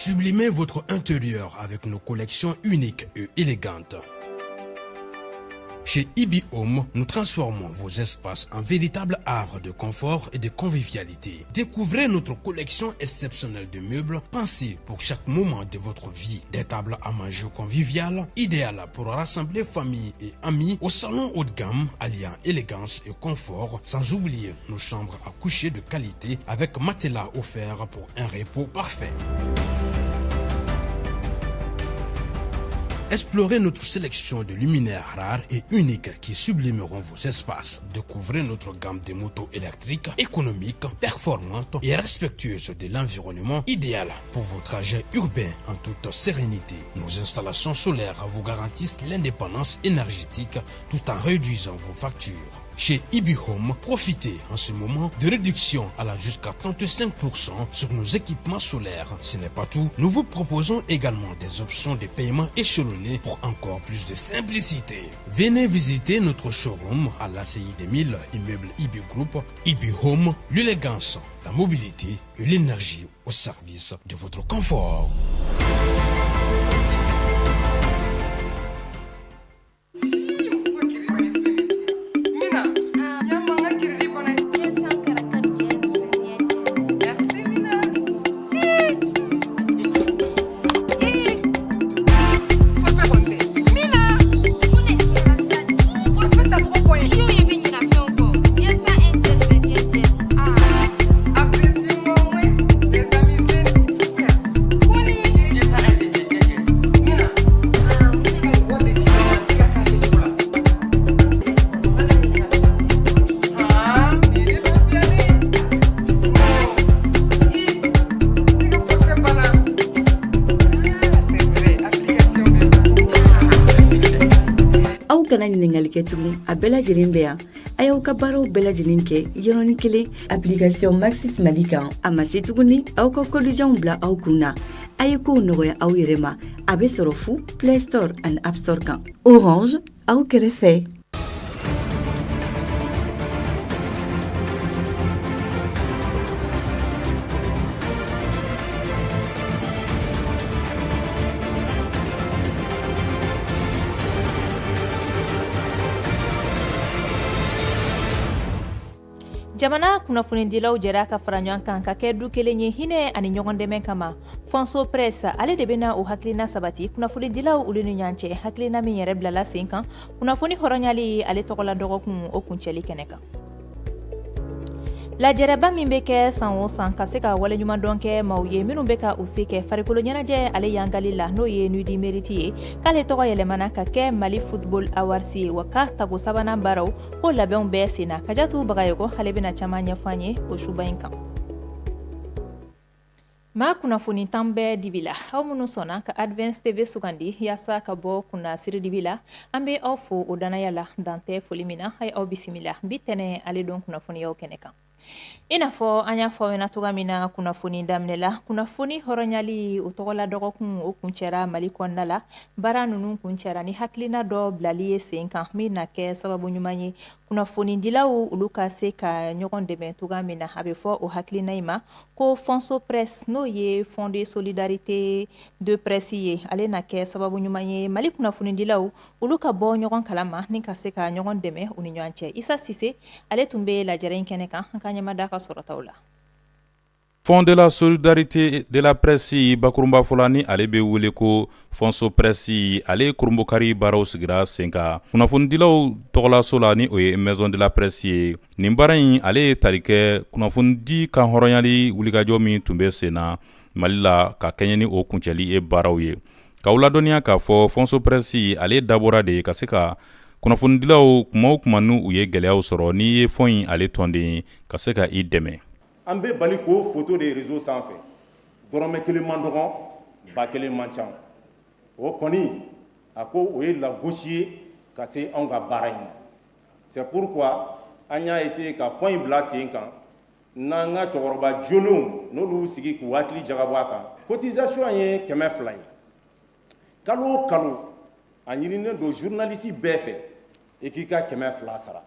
Sublimez votre intérieur avec nos collections uniques et élégantes. Chez Ibi Home, nous transformons vos espaces en véritables havres de confort et de convivialité. Découvrez notre collection exceptionnelle de meubles pensés pour chaque moment de votre vie. Des tables à manger conviviales, idéales pour rassembler famille et amis au salon haut de gamme, alliant élégance et confort, sans oublier nos chambres à coucher de qualité avec matelas offert pour un repos parfait. Explorez notre sélection de luminaires rares et uniques qui sublimeront vos espaces. Découvrez notre gamme de motos électriques, économiques, performantes et respectueuses de l'environnement, idéal pour vos trajets urbains en toute sérénité. Nos installations solaires vous garantissent l'indépendance énergétique tout en réduisant vos factures. Chez Ibi Home, profitez en ce moment de réductions allant jusqu'à 35% sur nos équipements solaires. Ce n'est pas tout, nous vous proposons également des options de paiement échelonnées pour encore plus de simplicité. Venez visiter notre showroom à l'ACI 2000, immeuble Ibi Group. Ibi Home, l'élégance, la mobilité et l'énergie au service de votre confort. Aw kana ɲininkali kɛ tugun, a bɛɛ lajɛlen bɛ yan. A y'aw ka baaraw bɛɛ lajɛlen kɛ yɔrɔnin kelen application Maxit Mali kan. A ma se tuguni aw ka kodijanw bila aw kun na. A ye kow nɔgɔya aw yɛrɛ ma. A bɛ sɔrɔ fu Play Store ani App Store kan. Orange, aw kɛrɛfɛ. Jamana kunnafonidilaw jɛra ka fara ɲɔgɔn kan ka kɛ du kelen ye hinɛ ani ɲɔgɔn dɛmɛ kama. FONSOPRESS, ale de bɛna o hakilina sabati kunnafonidilaw olu ni ɲɔgɔn cɛ, hakilina min yɛrɛ bilala sen kan kunnafoni hɔrɔnyali ale tɔgɔla dɔgɔkun o kuncɛli kɛnɛ kan. Lajɛrɛba min bɛ kɛ san o san ka se ka waleɲumandɔn kɛ maaw ye minnu bɛ ka u se kɛ farikolo ɲɛnajɛ ale yangali la, n'o ye Nuits du Mérite ye, k'ale tɔgɔ yɛlɛmana ka kɛ Mali Football Awards ye, wa ka tago sabanan baaraw ko labɛnw bɛɛ senna. Kajatu Bagayoko, ale bɛna caman ɲɛfɔ an ye o suba in kan. Maa kunnafoni tan bɛɛ dibi la, aw minnu sɔnna ka Advance TV sugandi yaasa ka bɔ kunnasiri dibi la, an bɛ aw fo o dannaya la, dan tɛ foli min na. A ye aw bisimila bi tɛnɛ ale don kunnafoniyaw kɛnɛ kan. I n'a fɔ an y'a fɔ aw ɲɛna cogoya min na kunnafoni daminɛ la, kunnafoni hɔrɔnyali o tɔgɔla dɔgɔkun o kuncɛra Mali kɔnɔna la. Baara ninnu kuncɛra ni hakilina dɔ bilali ye sen kan min na kɛ sababu ɲuman ye kunnafonidilaw olu ka se ka ɲɔgɔn dɛmɛ cogoya min na. A bɛ fɔ o hakilina in ma ko FONSOPRESS, n'o ye Fonds de solidarité de presse ye. Ale na kɛ sababu ɲuman ye Mali kunnafonidilaw olu ka bɔ ɲɔgɔn kalama ni ka se ka ɲɔgɔn dɛmɛ u ni ɲɔgɔn cɛ. Isa Sise, ale tun bɛ lajɛrɛ in kɛnɛ kan. An ka ɲɛmada ka sɔrɔtaw la. Fonds de la solidarité de la presse, bakurunba fɔla ni ale bɛ wele ko FONSOPRESS, ale kurunbonkari baaraw sigira sen kan kunnafonidilaw tɔgɔlaso la, ni o ye Maison de la presse ye. Nin baara in, ale ye tali kɛ kunnafonidi kan hɔrɔnyali wulikajɔ min tun bɛ sen na Mali la, ka kɛɲɛ ni o kuncɛli ye baaraw ye. K'aw ladɔnniya k'a fɔ FONSOPRESS, ale dabɔra de ka se ka kunnafonidilaw, kuma o kuma n'u ye gɛlɛyaw sɔrɔ, n'i ye fonds in ale tɔnden ye, ka se ka i dɛmɛ. An bɛ bali k'o photo de réseau sanfɛ. Dɔrɔmɛ kelen man dɔgɔ, 1000 man ca. O kɔni, a ko o ye lagosi ye ka se anw ka baara in ma. C'est pourquoi an y'a essayé ka fonds in bila sen kan. N'an ka cɛkɔrɔba jolenw, n'olu sigi k'u hakili jagabɔ a kan, cotisation ye 200 ye kalo o kalo. A ɲininen don journaliste bɛɛ fɛ i k'i ka 200 sara.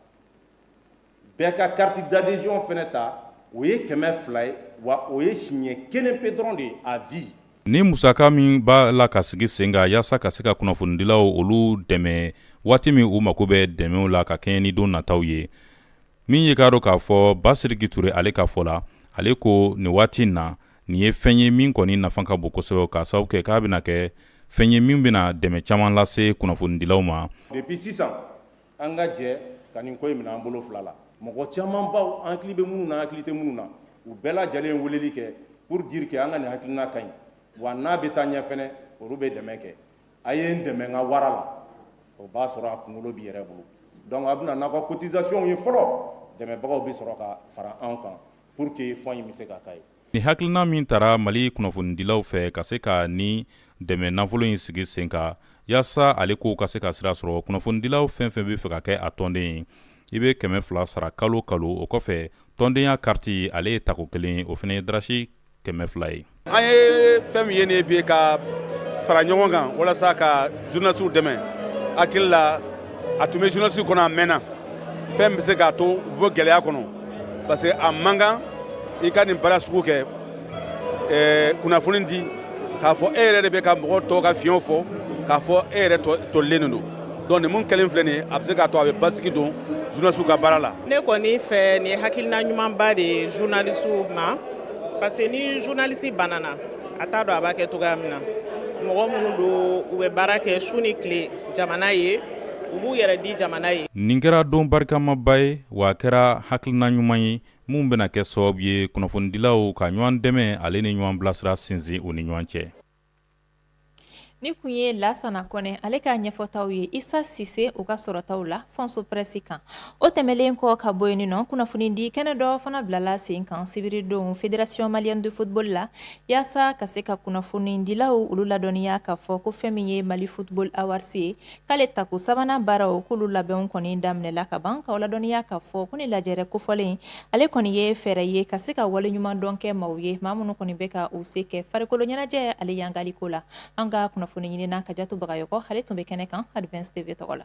Bɛɛ ka carte d'adhésion fɛnɛ ta, o ye 200 ye, wa o ye siɲɛ kelen pe dɔrɔn de ye à vie. Ni musaka min b'a la ka sigi sen kan yaasa ka se ka kunnafonidilaw olu dɛmɛ waati min u mako bɛ dɛmɛw la ka kɛɲɛ ni don nataw ye. Min ye k'a dɔn k'a fɔ Basiriki Ture ale ka fɔ la, ale ko nin waati in na, nin ye fɛn ye min kɔni nafa ka bon kosɛbɛ, k'a sababu kɛ k'a bɛna kɛ fɛn ye min bɛna dɛmɛ caman lase kunnafonidilaw ma. Depuis sisan, an ka jɛ ka nin ko in minɛ an bolo fila la. Mɔgɔ camanbaw, an hakili bɛ minnu na, an hakili tɛ minnu na, u bɛɛ lajɛlen ye weleli kɛ pour dire que an ka nin hakilina ka ɲi, wa n'a bɛ taa ɲɛ fɛnɛ, olu bɛ dɛmɛ kɛ. A ye n dɛmɛ n ka wara la, o b'a sɔrɔ a kunkolo b'i yɛrɛ bolo. Donc a bɛna n'aw ka cotisation ye fɔlɔ, dɛmɛbagaw bɛ sɔrɔ ka fara anw kan pour que fonds in bɛ se ka k'a ye. Nin hakilina min tara Mali kunnafonidilaw fɛ ka se ka ni dɛmɛ nafolo in sigi sen kan yaasa ale kow ka se ka sira sɔrɔ, kunnafonidilaw fɛn fɛn bɛ fɛ ka kɛ a tɔnden ye, i bɛ 200 sara kalo kalo. O kɔfɛ, tɔndenya kariti ale ye tako kelen, o fana ye darasi 200 ye. An ye fɛn min ye nin ye bi, ka fara ɲɔgɔn kan walasa ka journalisiw dɛmɛ, hakili la a tun bɛ journalisiw kɔnɔ a mɛnna, fɛn bɛ se k'a to u bɔ gɛlɛya kɔnɔ, parce que a man kan i ka nin baara sugu kɛ, kunnafoni di k'a fɔ e yɛrɛ de bɛ ka mɔgɔ tɔw ka fiɲɛw fɔ, k'a fɔ e yɛrɛ tolilen don. Donc nin mun kɛlen filɛ nin ye, a bɛ se k'a to a bɛ basigi don journalisiw ka baara la. Ne kɔni fɛ, nin ye hakilina ɲumanba de ye journalisiw ma, parce que ni journaliste banana, a t'a dɔn a b'a kɛ cogoya min na. Mɔgɔ minnu don, u bɛ baara kɛ su ni tile jamana ye, u b'u yɛrɛ di jamana ye. Nin kɛra don barikamaba ye, wa a kɛra hakilina ɲuman ye min bɛna kɛ sababu ye kunnafonidilaw ka ɲɔgɔn dɛmɛ ale ni ɲɔgɔn bilasira sinsin u ni ɲɔgɔn cɛ. Ni kun ye Lasana Kɔnɛ ale ka ɲɛfɔtaw ye Isa Sise u ka sɔrɔtaw la Fonds Presse kan. O tɛmɛlen kɔ ka bɔ yen nɔ, kunnafoni di kɛnɛ dɔ fana bilala sen kan sibiridon Fédération malienne de football la, yaasa ka se ka kunnafonidilaw olu ladɔnniya k'a fɔ ko fɛn min ye Mali Football Awards ye, k'ale tako sabanan baaraw k'olu labɛnw kɔni daminɛla ka ban. K'aw ladɔnniya k'a fɔ ko ni lajɛrɛ kofɔlen ale kɔni ye fɛɛrɛ ye ka se ka waleɲuman dɔn kɛ maaw ye, maa minnu kɔni bɛ ka u se kɛ farikolo ɲɛnajɛ ale yangaliko la. An ka kunnafoni ɲinina Kajatu Bagayɔkɔ, ale tun bɛ kɛnɛ kan Advance TV tɔgɔ la.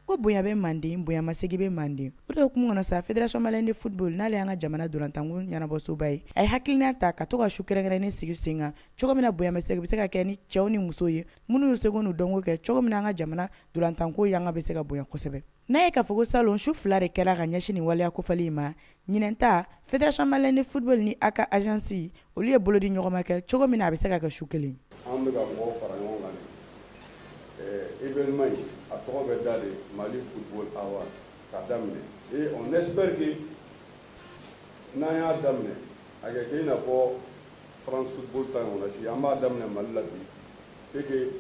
Ko bonya bɛ manden, bonyamasegi bɛ manden. O de hukumu kɔnɔ sa, Fédération malienne de football, n'ale y'an ka jamana dolantanko ɲɛnabɔsoba ye, a ye hakilina ta ka to ka su kɛrɛnkɛrɛnnen sigi sen kan, cogo min na bonyamasegi bɛ se ka kɛ ni cɛw ni musow ye minnu y'u seko n'u dɔnko kɛ, cogo min na an ka jamana dolantanko yanga bɛ se ka bonya kosɛbɛ. N'a ye k'a fɔ ko salon su fila de kɛra ka ɲɛsin nin waleya kofɔli in ma, ɲinɛn ta, Fédération malienne de football ni a ka agence, olu ye bolodi ɲɔgɔnma kɛ cogo min na a bɛ se ka kɛ su kelen. An bɛ ka mɔgɔw fara ɲɔgɔn kan de. Événement in, a tɔgɔ bɛ da de Mali Football Award k'a daminɛ, et on espère que n'an y'a daminɛ, a kɛ kɛ i n'a fɔ France Football ta ɲɔgɔnna si. An b'a daminɛ Mali la bi et que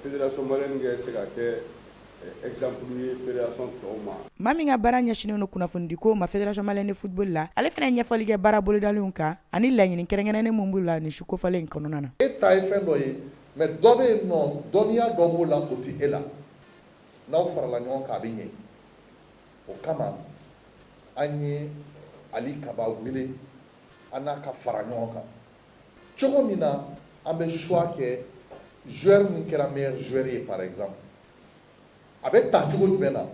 fédération malienne kɛ se ka kɛ exemple ye fédération tɔw ma. Maa min ka baara ɲɛsinnen don kunnafonidiko ma Fédération malienne de football la, ale fana ye ɲɛfɔli kɛ baara bolodalenw kan ani laɲini kɛrɛnkɛrɛnnen min b'u la nin su kofɔlen in kɔnɔna na. E ta ye fɛn dɔ ye, mais dɔ bɛ yen nɔ, dɔnniya dɔ b'o la, o tɛ e la. N'aw farala ɲɔgɔn kan, a bɛ ɲɛ. O kama an ye Ali Kaba wele, an n'a ka fara ɲɔgɔn kan cogo min na an bɛ choix kɛ, joueur min kɛra meilleur joueur ye par exemple, a bɛ ta cogo jumɛn na,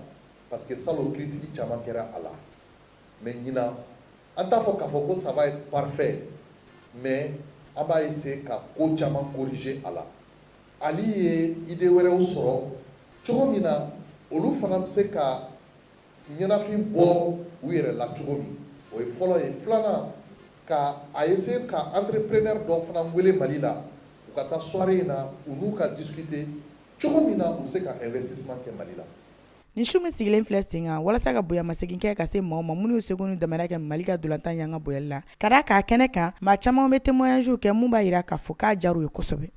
parce que salon critique caman kɛra a la. Mais ɲinan, an t'a fɔ k'a fɔ ko ça va être parfait, mais an b'a essayer ka ko caman corriger a la. Ali ye idée wɛrɛw sɔrɔ cogo min na olu fana bɛ se ka ɲɛnafin bɔ u yɛrɛ la cogo min, o ye fɔlɔ ye. Filanan, ka a essayer ka entrepreneur dɔw fana wele Mali la, u ka taa soirée in na, u n'u ka discuter cogo min na u bɛ se ka investissement kɛ Mali la. Nin su min sigilen filɛ sen kan walasa ka bonyamasegin kɛ ka se maaw ma minnu y'u seko n'u damana kɛ Mali ka dolantan yanga bonyali la, ka da k'a kɛnɛ kan, maa caman bɛ témoignage kɛ mun b'a jira k'a fɔ k'a diyara u ye kosɛbɛ.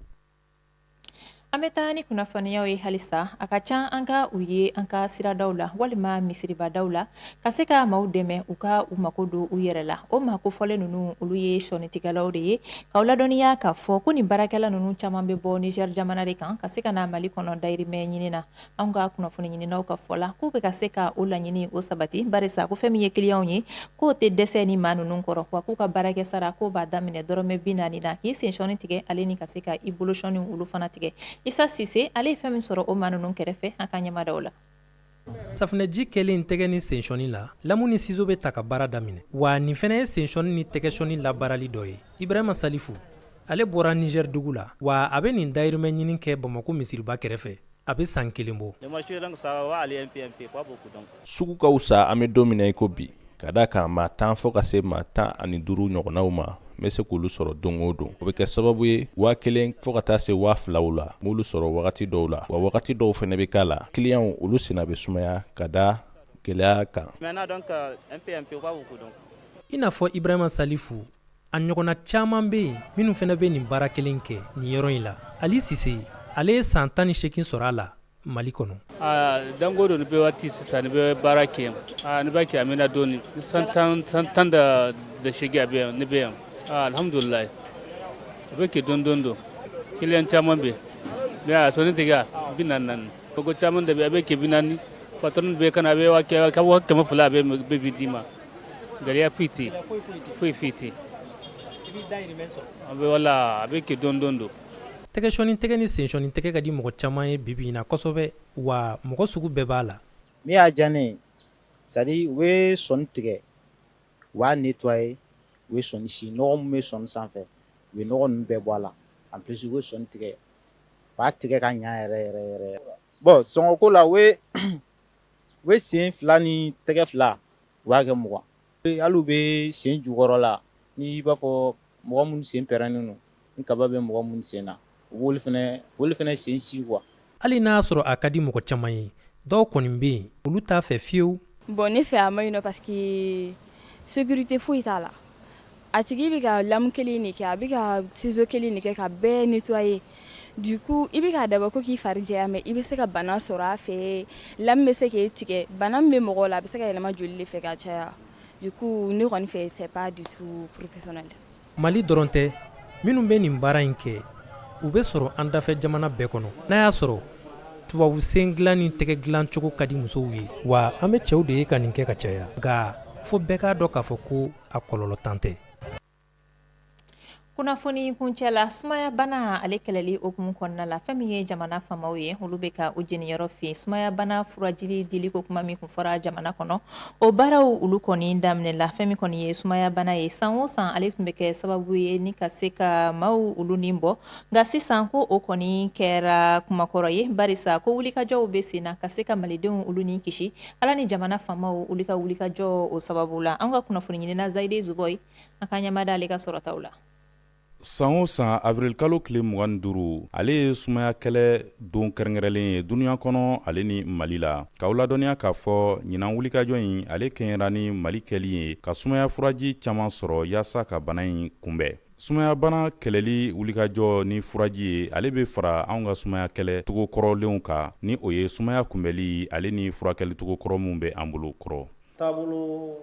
An bɛ taa ni kunnafoniyaw ye halisa. A ka ca an ka u ye an ka siradaw la walima misiribadaw la, ka se ka maaw dɛmɛ u ka u mako don u yɛrɛ la. O maa kofɔlen ninnu, olu ye sɔnnitigɛlaw de ye. K'aw ladɔnniya k'a fɔ ko nin baarakɛla ninnu caman bɛ bɔ Niger jamana de kan ka se ka na Mali kɔnɔ dayirimɛ ɲini na. Anw ka kunnafoni ɲininaw ka fɔ la, k'u bɛ ka se ka o laɲini o sabati, barisa ko fɛn min ye kiliyanw ye, k'o tɛ dɛsɛ ni maa ninnu kɔrɔ, wa k'u ka baarakɛ sara k'o b'a daminɛ dɔrɔmɛ 40 na, k'i sen sɔnni tigɛ ale ni ka se ka i bolo sɔnni olu fana tigɛ. Isa Sise, ale ye fɛn min sɔrɔ o maa ninnu kɛrɛfɛ, an ka ɲɛmadaw la. Safunɛji kɛlen tɛgɛ ni sensɔni la, lamu ni ciseau bɛ ta ka baara daminɛ, wa nin fana ye sensɔni ni tɛgɛsɔni labaarali dɔ ye. Ibrahima Salifu, Ale bɔra Niger dugu la, wa a bɛ nin dayirimɛ ɲini kɛ Bamakɔ misiriba kɛrɛfɛ. A bɛ san kelen bɔ. Sugu ka fisa an bɛ don min na i ko bi, ka da kan maa 10 fo ka se maa 15 ɲɔgɔnnaw ma, n bɛ se k'olu sɔrɔ don o don. O bɛ kɛ sababu ye 1000 fo ka taa se 2000 la, n b'olu sɔrɔ wagati dɔw la, wa wagati dɔw fana bɛ k'a la, kiliyanw olu senna bɛ sumaya ka da gɛlɛya kan. I n'a fɔ Ibrahima Salifu, a ɲɔgɔnna caman bɛ yen minnu fana bɛ nin baara kelen kɛ nin yɔrɔ in la. Ali Sise, ale ye san 18 sɔrɔ a la Mali kɔnɔ. Don o don ni bɛ waati sisan ni bɛ baara kɛ, ne b'a kɛ a mɛnna dɔɔnin, san 18 a bɛ yan, ne bɛ yan, alhamdulilayi, a bɛ kɛ don don don, kiliyan caman bɛ yen, mais a sɔnni tigɛ 44, mɔgɔ caman de bɛ a bɛ kɛ 40, patron bɛ ka na a bɛ 200 a bɛ bi d'i ma. Gɛlɛya foyi tɛ foyi foyi tɛ a bɛ wala a bɛ kɛ don don don. Tɛgɛsɔni tɛgɛ ni sensɔni tɛgɛ ka di mɔgɔ caman ye bi bi in na kosɛbɛ, wa mɔgɔ sugu bɛɛ b'a la. Min y'a diya ne ye, c'est à dire u bɛ sɔni tigɛ, u b'a nettoyer, u bɛ sɔni si, nɔgɔ min bɛ sɔni sanfɛ, u bɛ nɔgɔ ninnu bɛɛ bɔ a la. En plus u bɛ sɔni tigɛ, u b'a tigɛ ka ɲa yɛrɛ yɛrɛ yɛrɛ. Bon sɔngɔko la, u bɛ sen fila ni tɛgɛ fila, u b'a kɛ 20. Hali u bɛ sen jukɔrɔ la, n'i b'a fɔ mɔgɔ minnu sen pɛrɛnnen don, ni kaba bɛ mɔgɔ minnu sen na, u b'olu fana sen si quoi. Hali n'a sɔrɔ a ka di mɔgɔ caman ye, dɔw kɔni bɛ yen, olu t'a fɛ fiyewu. Bon, ne fɛ a man ɲi nɔ, parce que sécurité foyi t'a la. A tigi bɛ ka lame kelen de kɛ, a bɛ ka ciseau kelen de kɛ ka bɛɛ nettoyer. Du coup i bɛ k'a dabɔ ko k'i fari jɛya, mais i bɛ se ka bana sɔrɔ a fɛ, lame bɛ se k'e tigɛ. Bana min bɛ mɔgɔw la, a bɛ se ka yɛlɛma joli de fɛ ka caya. Du coup ne kɔni fɛ, c'est pas du tout professionnel. Mali dɔrɔn tɛ, minnu bɛ nin baara in kɛ, u bɛ sɔrɔ an dafɛ jamana bɛɛ kɔnɔ. N'a y'a sɔrɔ tubabu sen dilan ni tɛgɛ dilan cogo ka di musow ye, wa an bɛ cɛw de ye ka nin kɛ ka caya, nka fo bɛɛ k'a dɔn k'a fɔ ko a kɔlɔlɔ tan tɛ. Kunnafoni kuncɛ la, sumayabana ale kɛlɛli hukumu kɔnɔna la, fɛn min ye jamana faamaw ye, olu bɛ ka u jeniyɔrɔ fin sumayabana furajili dili ko kuma min kun fɔra jamana kɔnɔ, o baaraw olu kɔni daminɛla. Fɛn min kɔni ye sumayabana ye, san o san ale tun bɛ kɛ sababu ye ni ka se ka maaw olu ni bɔ, nka sisan ko o kɔni kɛra kumakɔrɔ ye, barisa ko wulikajɔw bɛ sen na ka se ka malidenw olu ni kisi. Ala ni jamana faamaw olu ka wulikajɔ o sababu la. An ka kunnafoni ɲinina Zayide Zubɔyi, an ka ɲɛmada ale ka sɔrɔtaw la. San o san avril kalo tile 25, ale ye sumaya kɛlɛ don kɛrɛnkɛrɛnlen ye dunuya kɔnɔ ale ni Mali la. K'aw ladɔnniya k'a fɔ ɲinan wulikajɔ in ale kɛɲɛra ni Mali kɛli ye ka sumaya furaji caman sɔrɔ yaasa ka bana in kunbɛn. Sumayabana kɛlɛli wulikajɔ ni furaji ye, ale bɛ fara anw ka sumaya kɛlɛ cogo kɔrɔlenw kan, ni o ye sumaya kunbɛli ale ni furakɛli cogo kɔrɔ minnu bɛ an bolo kɔrɔ. Taabolo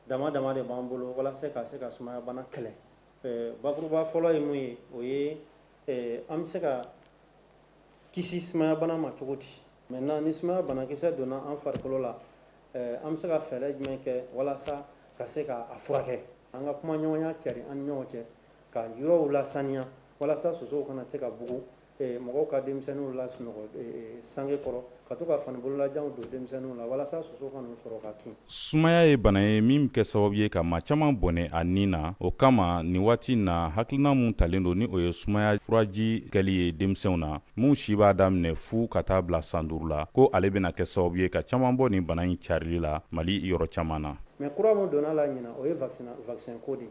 dama dama de b'an bolo walasa ka se ka sumayabana kɛlɛ. Bakuruba fɔlɔ ye mun ye? O ye an bɛ se ka kisi sumayabana ma cogo di? Maintenant, ni sumaya banakisɛ donna an farikolo la, an bɛ se ka fɛɛrɛ jumɛn kɛ walasa ka se ka a furakɛ? An ka kumaɲɔgɔnya cari an ni ɲɔgɔn cɛ, ka yɔrɔw lasaniya walasa sosow kana se ka bugu, mɔgɔw ka denmisɛnninw lasunɔgɔ sange kɔrɔ, ka to ka fani bololajanw don denmisɛnninw la walasa soso kana u sɔrɔ ka kin. Sumaya ye bana ye min bɛ kɛ sababu ye ka maa caman bɔnɛ a ni na. O kama nin waati in na, hakilina mun talen don, ni o ye sumaya furaji kɛli ye denmisɛnw na minnu si b'a daminɛ 0 ka taa bila san 5 la, ko ale bɛna kɛ sababu ye ka caman bɔ nin bana in carili la Mali yɔrɔ caman na. Mais kura min donna la ɲinan, o ye vaccin ko de ye.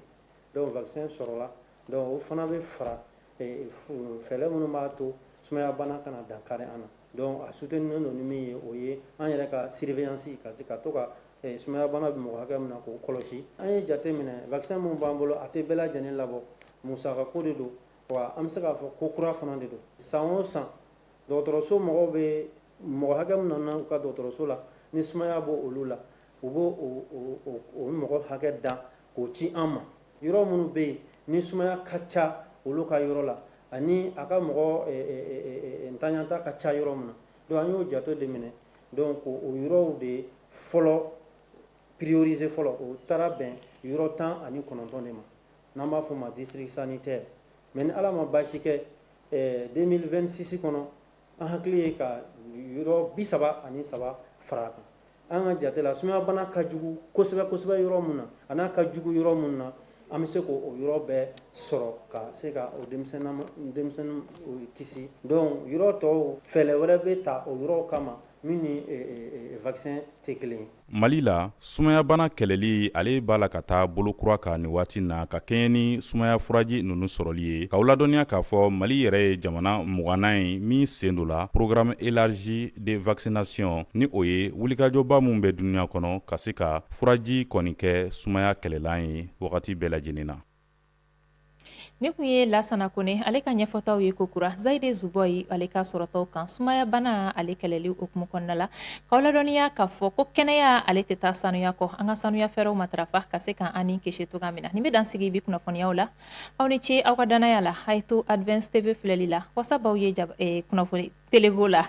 Donc vaccin sɔrɔla, donc o fana bɛ fara fɛɛrɛ minnu b'a to sumaya bana kana dankari an na. Donc a soutenir don ni min ye, o ye an yɛrɛ ka surveillance, ka se ka to ka sumaya bana bɛ mɔgɔ hakɛ min na k'o kɔlɔsi. An ye jate minɛ, vaccin min b'an bolo, a tɛ bɛɛ lajɛlen labɔ. Musaka ko de don, wa an bɛ se k'a fɔ ko kura fana de don. San o san, dɔgɔtɔrɔso mɔgɔw bɛ mɔgɔ hakɛ min nana u ka dɔgɔtɔrɔso la ni sumaya b'o olu la, u b'o o mɔgɔ hakɛ dan k'o ci an ma. Yɔrɔ minnu bɛ yen ni sumaya ka ca olu ka yɔrɔ la, ani a ka mɔgɔ ntanyata ka ca yɔrɔ min na, donc an y'o jate de minɛ, donc o yɔrɔw de fɔlɔ prioriser fɔlɔ. O taara bɛn yɔrɔ 19 de ma, n'an b'a fɔ o ma district sanitaire. Mais ni Ala ma baasi kɛ, 2026 kɔnɔ, an hakili ye ka yɔrɔ 33 fara a kan. An ka jate la, sumayabana ka jugu kosɛbɛ kosɛbɛ yɔrɔ min na, a n'a ka jugu yɔrɔ min na, An bɛ se k'o yɔrɔ bɛɛ sɔrɔ ka se ka o denmisɛnnin kisi. Donc yɔrɔ tɔw, fɛɛrɛ wɛrɛ bɛ ta o yɔrɔ kama min ni vaccin tɛ kelen ye. Mali la, sumayabana kɛlɛli ale b'a la ka taa bolo kura kan nin waati na ka kɛɲɛ ni sumaya furaji ninnu sɔrɔli ye. K'aw ladɔnniya k'a fɔ Mali yɛrɛ ye jamana 20nan ye min sen don la programme élargi de vaccination, ni o ye wulikajɔba min bɛ dunuya kɔnɔ ka se ka furaji kɔni kɛ sumaya kɛlɛlan ye wagati bɛɛ lajɛlen na. Nin kun ye Lasana Kone ale ka ɲɛfɔtaw ye kokura Zayide Zubɔyi ale ka sɔrɔtaw kan sumayabana ale kɛlɛli hukumu kɔnɔna la. K'aw ladɔnniya k'a fɔ ko kɛnɛya ale tɛ taa sanuya kɔ, an ka sanuya fɛɛrɛw matarafa ka se k'an ni kisi cogoya min na. Nin bɛ dan sigi bi kunnafoniyaw la. Aw ni ce aw ka danaya la. A ye to Advance TV filɛli la, wasa b'aw ye kunnafoni telego la.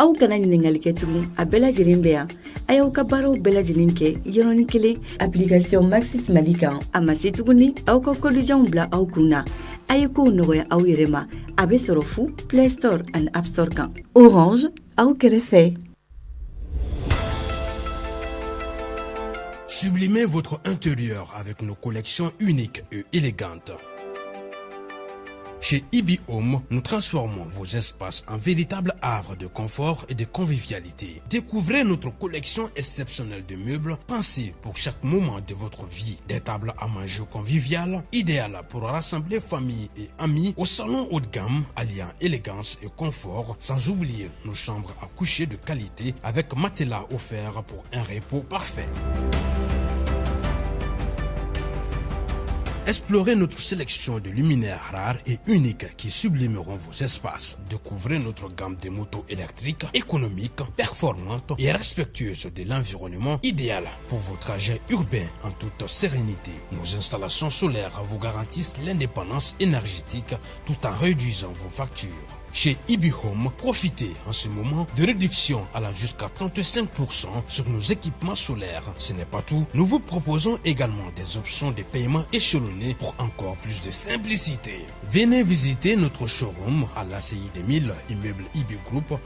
Aw kana ɲininkali kɛ tugun, a bɛɛ lajɛlen bɛ yan. A y'aw ka baaraw bɛɛ lajɛlen kɛ yɔrɔnin kelen application Maxit Mali kan. A ma se tuguni aw ka kodijanw bila aw kun na. A ye kow nɔgɔya aw yɛrɛ ma. A bɛ sɔrɔ fu Play Store ani App Store kan. Orange, aw kɛrɛfɛ. Sublimez votre intérieur avec nos collections uniques et élégantes. Chez Ibi Home, nous transformons vos espaces en véritables havres de confort et de convivialité. Découvrez notre collection exceptionnelle de meubles pensés pour chaque moment de votre vie. Des tables à manger conviviales, idéales pour rassembler famille et amis au salon haut de gamme, alliant élégance et confort, sans oublier nos chambres à coucher de qualité avec matelas offert pour un repos parfait. Explorez notre sélection de luminaires rares et uniques qui sublimeront vos espaces. Découvrez notre gamme de motos électriques économiques, performantes et respectueuses de l'environnement, idéal pour vos trajets urbains en toute sérénité. Nos installations solaires vous garantissent l'indépendance énergétique tout en réduisant vos factures. Chez Ibi Home, profitez en ce moment de réduction allant jusqu'à 35% sur nos équipements solaires. Ce n'est pas tout, nous vous proposons également des options de paiement échelonnées pour encore plus de simplicité. Venez visiter notre showroom à l'ACI 2000, immeuble Ibi Group.